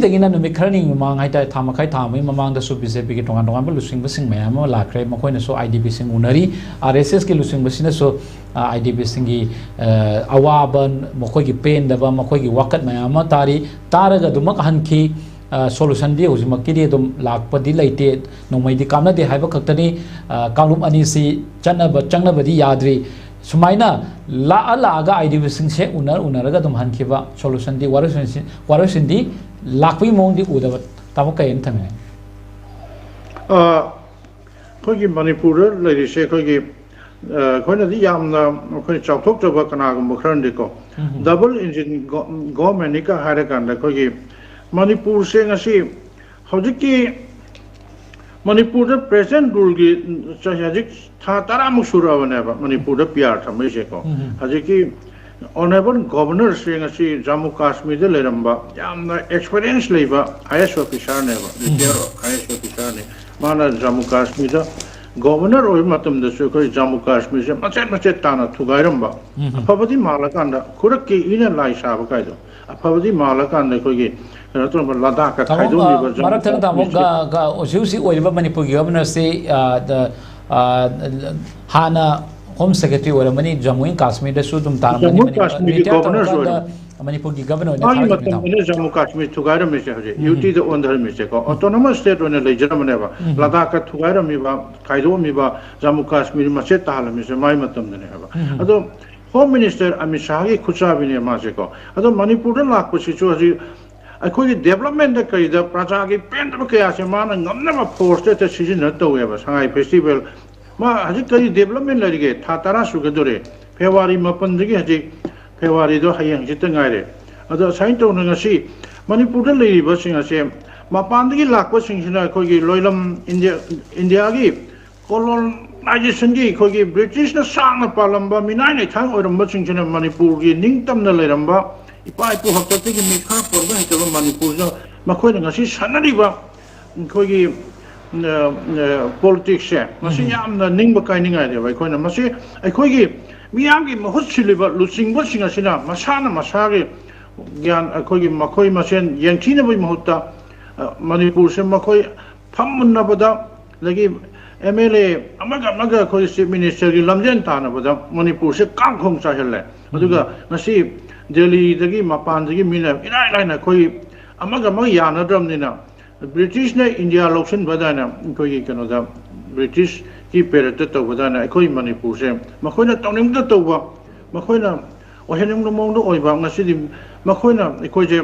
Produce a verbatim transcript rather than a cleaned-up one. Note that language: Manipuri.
ꯗꯒꯤꯅ ꯅꯨꯃꯤꯠ ꯈꯔꯅꯤ ꯃꯃꯥꯡ ꯍꯥꯏꯇꯥꯔꯦ, ꯊꯥ ꯃꯈꯥꯏ, ꯊꯥ ꯑꯃꯒꯤ ꯃꯃꯥꯡꯗꯁꯨ ꯕꯤ ꯖꯦ ꯄꯤꯒꯤ ꯇꯣꯉꯥꯟ ꯇꯣꯉꯥꯟꯕ ꯂꯨꯆꯤꯡꯕꯁꯤꯡ ꯃꯌꯥꯝ ꯑꯃ ꯂꯥꯛꯈ꯭ꯔꯦ꯫ ꯃꯈꯣꯏꯅꯁꯨ ꯑꯥꯏ ꯗꯤ ꯄꯤꯁꯤꯡ ꯎꯅꯔꯤ꯫ ꯑꯥꯔ ꯑꯦꯁ ꯑꯦꯁꯀꯤ ꯂꯨꯆꯤꯡꯕꯁꯤꯅꯁꯨ, ꯑ, ꯑꯥꯏ ꯗꯤ ꯄꯤꯁꯤꯡꯒꯤ, ꯑ, ꯑꯋꯥꯕ, ꯃꯈꯣꯏꯒꯤ ꯄꯦꯟꯗꯕ, ꯃꯈꯣꯏꯒꯤ ꯋꯥꯀꯠ ꯃꯌꯥꯝ ꯑꯃ ꯇꯥꯔꯤ꯫ ꯇꯥꯔꯒ ꯑꯗꯨꯃꯛ ꯍꯟꯈꯤ꯫ ꯑ, ꯁꯣꯂꯨꯁꯟꯗꯤ ꯍꯧꯖꯤꯛꯃꯛꯀꯤꯗꯤ ꯑꯗꯨꯝ ꯂꯥꯛꯄꯗꯤ ꯂꯩꯇꯦ, ꯅꯣꯡꯃꯩꯗꯤ ꯀꯥꯞꯅꯗꯦ ꯍꯥꯏꯕ ꯈꯛꯇꯅꯤ꯫ ꯑ, ꯀꯥꯡꯂꯨꯞ ꯑꯅꯤꯁꯤ ꯆꯠꯅꯕ, ꯆꯪꯅꯕꯗꯤ ꯌꯥꯗ꯭ꯔꯤ꯫ ꯁꯨꯃꯥꯏꯅ ꯂꯥꯛꯑ ꯂꯥꯛꯑꯒ ꯑꯥꯏ ꯗꯤ ꯄꯤꯁꯤꯡꯁꯦ ꯎꯅ ꯎꯅꯔꯒ ꯑꯗꯨꯝ ꯍꯟꯈꯤꯕ, ꯁꯣꯂꯨꯁꯟꯗꯤ, ꯋꯥꯔꯣꯏꯁꯤꯟꯁꯤ-, ꯋꯥꯔꯣꯏꯁꯤꯟꯗꯤ ꯂꯥꯛꯄꯒꯤ ꯃꯑꯣꯡꯗꯤ ꯎꯗꯕ꯫ ꯇꯥꯃꯣ ꯀꯩ ꯍꯥꯏꯅ ꯊꯝꯃꯤ? ꯑ, ꯑꯩꯈꯣꯏꯒꯤ ꯃꯅꯤꯄꯨꯔꯗ ꯂꯩꯔꯤꯁꯦ ꯑꯩꯈꯣꯏꯒꯤ, ꯑ, ꯑꯩꯈꯣꯏꯅꯗꯤ ꯌꯥꯝꯅ ꯑꯩꯈꯣꯏ ꯆꯥꯎꯊꯣꯛꯆꯕ ꯀꯅꯥꯒꯨꯝꯕ ꯈꯔꯅꯗꯤꯀꯣ, ꯎꯝ꯫ ꯗꯕꯜ ꯏꯟꯖꯤꯟ ꯒꯣ-, ꯒꯣꯔꯃꯦꯟꯅꯤꯒ ꯍꯥꯏꯔꯀꯥꯟꯗ ꯑꯩꯈꯣꯏꯒꯤ ꯃꯅꯤꯄꯨꯔꯁꯦ ꯉꯁꯤ ꯍꯧꯖꯤꯛꯀꯤ ꯃꯅꯤꯄꯨꯔꯗ ꯄ꯭ꯔꯦꯖꯦꯟ ꯔꯨꯜꯒꯤ ꯆꯍꯤ ꯍꯧꯖꯤꯛ ꯊꯥ ꯇꯔꯥꯃꯨꯛ ꯁꯨꯔꯛꯑꯕꯅꯦꯕ ꯃꯅꯤꯄꯨꯔꯗ ꯄꯤ ꯑꯥꯔ ꯊꯝꯃꯛꯏꯁꯦꯀꯣ꯫ ꯎꯝ꯫ ꯍꯧꯖꯤꯛꯀꯤ ꯑꯣꯅꯔꯦꯕꯜ ꯒꯣꯚꯔꯅꯔꯁꯦ ꯉꯁꯤ ꯖꯝꯃꯨ ꯀꯥꯁꯃꯤꯔꯗ ꯂꯩꯔꯝꯕ ꯌꯥꯝꯅ ꯑꯦꯛꯁꯄꯔꯤꯌꯦꯟꯁ ꯂꯩꯕ ꯑꯥꯏ ꯑꯦꯁ ꯑꯣꯐꯤꯁꯔꯅꯦꯕ, ꯎꯝ꯫ ꯔꯤꯇꯥꯌꯔ ꯑꯥꯏ ꯑꯦꯁ ꯑꯣꯐꯤꯁꯔꯅꯦ꯫ ꯃꯥꯅ ꯖꯝꯃꯨ ꯀꯥꯁꯃꯤꯔꯗ ꯒꯣꯚꯔꯅꯔ ꯑꯣꯏꯕ ꯃꯇꯝꯗꯁꯨ ꯑꯩꯈꯣꯏ ꯖꯝꯃꯨ ꯀꯥꯁꯃꯤꯔꯁꯦ ꯃꯆꯦꯠ ꯃꯆꯦꯠ ꯇꯥꯅ ꯊꯨꯒꯥꯏꯔꯝꯕ, ꯎꯝ꯫ ꯑꯐꯕꯗꯤ ꯃꯥꯜꯂꯀꯥꯟꯗ ꯈꯨꯔꯛꯀꯤ ꯏꯅ ꯂꯥꯏ ꯁꯥꯕ ꯀꯥꯏꯗꯣ꯫ ꯑꯐꯕꯗꯤ ꯃꯥꯜꯂꯀꯥꯟꯗ ꯑꯩꯈꯣꯏꯒꯤ ꯀꯩꯅꯣ ꯇꯧꯔꯝꯕ ꯂꯗꯥꯛꯀ ꯇꯥꯃꯣ, ꯈꯥꯏꯗꯣꯛꯂꯤꯕ ꯑ, ꯖꯝꯃꯨ ꯃꯔꯛ ꯊꯠꯅ ꯇꯥꯃꯣ, ꯀꯥꯁꯃꯤꯔꯁꯦ꯫ ꯒ-, ꯒ-, ꯍꯧꯖꯤꯛ ꯍꯧꯖꯤꯛ ꯑꯣꯏꯔꯤꯕ ꯃꯅꯤꯄꯨꯔꯒꯤ ꯒꯚꯔꯅꯔꯁꯤ, ꯑ, ꯗ-, ꯑ, ꯍꯥꯟꯅ ꯍꯣꯝ ꯁꯦꯀ꯭ꯔꯦꯇꯔꯤ ꯑꯣꯏꯔꯝꯕꯅꯤ, ꯖꯝꯃꯨ ꯑꯦꯟ ꯀꯥꯁꯃꯤꯔꯗꯁꯨ ꯑꯗꯨꯝ ꯇꯥꯔꯝꯕꯅꯤ, ꯖꯝꯃꯨ ꯃꯅꯤ-, ꯀꯥꯁꯃꯤꯔꯒꯤ ꯔꯤꯇꯥꯌꯔ ꯒꯚꯔꯅꯔꯁꯨ ꯇꯧꯔꯀꯥꯟꯗ ꯑꯣꯏꯔꯝꯕꯅꯤ꯫ ꯃꯅꯤꯄꯨꯔꯒꯤ ꯒꯚꯔꯅꯔ ꯑꯣꯏꯅ ꯃꯥꯒꯤ ꯊꯥꯔꯛꯈꯤꯕꯅꯤ, ꯇꯥꯃꯣ꯫ ꯃꯇꯝꯗꯅ ꯖꯝꯃꯨ ꯀꯥꯁꯃꯤꯔ ꯊꯨꯒꯥꯏꯔꯝꯃꯤꯁꯦ ꯍꯧꯖꯤꯛ ꯎꯝ꯫ ꯌꯨ ꯇꯤꯗ ꯑꯣꯟꯊꯔꯝꯃꯤꯁꯦꯀꯣ, ꯎꯝ꯫ ꯑꯣꯇꯣꯅꯣꯃꯁ ꯁ꯭ꯇꯦꯠ ꯑꯣꯏꯅ ꯂꯩꯖꯔꯝꯕꯅꯦꯕ꯫ ꯎꯝ꯫ ꯂꯗꯥꯛꯀ ꯊꯨꯒꯥꯏꯔꯝꯃꯤꯕ, ꯈꯥꯏꯗꯣꯛꯑꯝꯃꯤꯕ, ꯖꯝꯃꯨ ꯀꯥꯁꯃꯤꯔ ꯃꯆꯦꯠ ꯇꯥꯍꯜꯂꯝꯃꯤꯁꯦ ꯃꯥꯒꯤ ꯃꯇꯝꯗꯅꯦ ꯍꯥꯏꯕ꯫ ꯎꯝ꯫ ꯑꯗꯣ ꯍꯣꯝ ꯃꯤꯅꯤꯁꯇꯔ ꯑꯃꯤꯠ ꯁꯥꯍꯒꯤ ꯈꯨꯠꯆꯥꯕꯤꯅꯦ ꯃꯥꯁꯦꯀꯣ꯫ ꯑꯗꯣ ꯃꯅꯤꯄꯨꯔꯗ ꯂꯥꯛꯄꯁꯤꯁꯨ ꯍꯧꯖꯤꯛ ꯑꯩꯈꯣꯏꯒꯤ ꯗꯦꯕꯂꯞꯃꯦꯟꯗ ꯀꯔꯤꯗ ꯄ꯭ꯔꯖꯥꯒꯤ ꯄꯦꯟꯗꯕ ꯀꯌꯥꯁꯦ ꯃꯥꯅ ꯉꯝꯅꯕ ꯐꯣꯔꯁꯇ ꯍꯦꯛꯇ ꯁꯤꯖꯤꯟꯅ ꯇꯧꯋꯦꯕ꯫ ꯁꯉꯥꯏ ꯐꯦꯁꯇꯤꯚꯦꯜ, ꯃꯥ ꯍꯧꯖꯤꯛ ꯀꯔꯤ ꯗꯦꯕꯂꯞꯃꯦꯟ ꯂꯩꯔꯤꯒꯦ? ꯊꯥ ꯇꯔꯥ ꯁꯨꯒꯗꯣꯔꯦ, ꯐꯦꯕ꯭ꯔꯨꯋꯥꯔꯤ ꯃꯥꯄꯟꯗꯒꯤ ꯍꯧꯖꯤꯛ, ꯐꯦꯕ꯭ꯔꯨꯋꯥꯔꯤꯗꯣ ꯍꯌꯦꯡ ꯍꯪꯆꯤꯠꯇ ꯉꯥꯏꯔꯦ꯫ ꯑꯗꯣ ꯑꯁꯨꯃꯥꯏꯅ ꯇꯧꯅ ꯉꯁꯤ ꯃꯅꯤꯄꯨꯔꯗ ꯂꯩꯔꯤꯕꯁꯤꯡ ꯑꯁꯦ, ꯃꯄꯥꯟꯗꯒꯤ ꯂꯥꯛꯄꯁꯤꯡꯁꯤꯅ ꯑꯩꯈꯣꯏꯒꯤ ꯂꯣꯏꯂꯝ ꯏꯟꯗꯤꯌꯥ, ꯏꯟꯗꯤꯌꯥꯒꯤ ꯀꯣꯂꯣꯅꯥꯏꯖꯦꯁꯟꯒꯤ ꯑꯩꯈꯣꯏꯒꯤ ꯕ꯭ꯔꯤꯇꯤꯁꯅ ꯁꯥꯡꯅ ꯄꯥꯜꯂꯝꯕ ꯃꯤꯅꯥꯏ ꯂꯩꯊꯥꯡ ꯑꯣꯏꯔꯝꯕꯁꯤꯡꯁꯤꯅ ꯃꯅꯤꯄꯨꯔꯒꯤ ꯅꯤꯡꯇꯝꯅ ꯂꯩꯔꯝꯕ ꯏꯄꯥ ꯏꯄꯨ ꯍꯥꯛꯇꯛꯇꯒꯤ ꯃꯤ ꯈꯔ ꯄꯣꯟꯕ ꯍꯩꯇꯕ ꯃꯅꯤꯄꯨꯔꯗ ꯃꯈꯣꯏꯅ ꯉꯁꯤ ꯁꯥꯟꯅꯔꯤꯕ ꯑꯩꯈꯣꯏꯒꯤ, ꯑ, ꯑ, ꯄꯣꯂꯤꯇꯤꯛꯁꯁꯦ, ꯃꯁꯤ ꯎꯝ꯫ ꯌꯥꯝꯅ ꯅꯤꯡꯕ ꯀꯥꯏꯅꯤꯡꯉꯥꯏꯅꯦꯕ꯫ ꯑꯩꯈꯣꯏꯅ ꯃꯁꯤ ꯑꯩꯈꯣꯏꯒꯤ ꯃꯤꯌꯥꯝꯒꯤ ꯃꯍꯨꯠ ꯁꯤꯜꯂꯤꯕ ꯂꯨꯆꯤꯡꯕꯁꯤꯡ ꯑꯁꯤꯅ ꯃꯁꯥꯅ ꯃꯁꯥꯒꯤ ꯒ꯭ꯌꯥꯟ ꯑꯩꯈꯣꯏꯒꯤ ꯃꯈꯣꯏ ꯃꯁꯦꯟ ꯌꯦꯡꯊꯤꯅꯕꯒꯤ ꯃꯍꯨꯠꯇ, ꯑ, ꯃꯅꯤꯄꯨꯔꯁꯦ ꯃꯈꯣꯏ ꯐꯝꯃꯨꯟꯅꯕꯗ, ꯑꯗꯒꯤ ꯑꯦꯝ ꯑꯦꯜ ꯑꯦ ꯑꯃꯒ ꯑꯃꯒ ꯑꯩꯈꯣꯏꯒꯤ ꯆꯤꯐ ꯃꯤꯅꯤꯁꯇꯔꯒꯤ ꯂꯝꯖꯦꯟ ꯇꯥꯟꯅꯕꯗ ꯃꯅꯤꯄꯨꯔꯁꯦ ꯀꯥꯡꯈꯣꯡ ꯆꯥꯏꯍꯜꯂꯦ꯫ ꯑꯗꯨꯒ ꯉꯁꯤ ꯗꯦꯜꯂꯤꯗꯒꯤ ꯃꯄꯥꯟꯗꯒꯤ ꯃꯤꯅ ꯏꯔꯥꯏ ꯂꯥꯏꯅ ꯑꯩꯈꯣꯏ ꯑꯃꯒ ꯑꯃꯒ ꯌꯥꯅꯗ꯭ꯔꯕꯅꯤꯅ, ꯕ꯭ꯔꯤꯇꯤꯁꯅ ꯏꯟꯗꯤꯌꯥ ꯂꯧꯁꯤꯟꯕ ꯑꯗꯨꯃꯥꯏꯅ ꯑꯩꯈꯣꯏꯒꯤ ꯀꯩꯅꯣꯗ, ꯕ꯭ꯔꯤꯇꯤꯁꯀꯤ ꯄꯦꯔꯠꯇ ꯇꯧꯕ ꯑꯗꯨꯃꯥꯏꯅ ꯑꯩꯈꯣꯏ ꯃꯅꯤꯄꯨꯔꯁꯦ ꯃꯈꯣꯏꯅ ꯇꯧꯅꯤꯡꯕꯗ ꯇꯧꯕ, ꯃꯈꯣꯏꯅ ꯑꯣꯏꯍꯟꯅꯤꯡꯕ ꯃꯑꯣꯡꯗ ꯑꯣꯏꯕ, ꯉꯁꯤꯗꯤ ꯃꯈꯣꯏꯅ ꯑꯩꯈꯣꯏꯁꯦ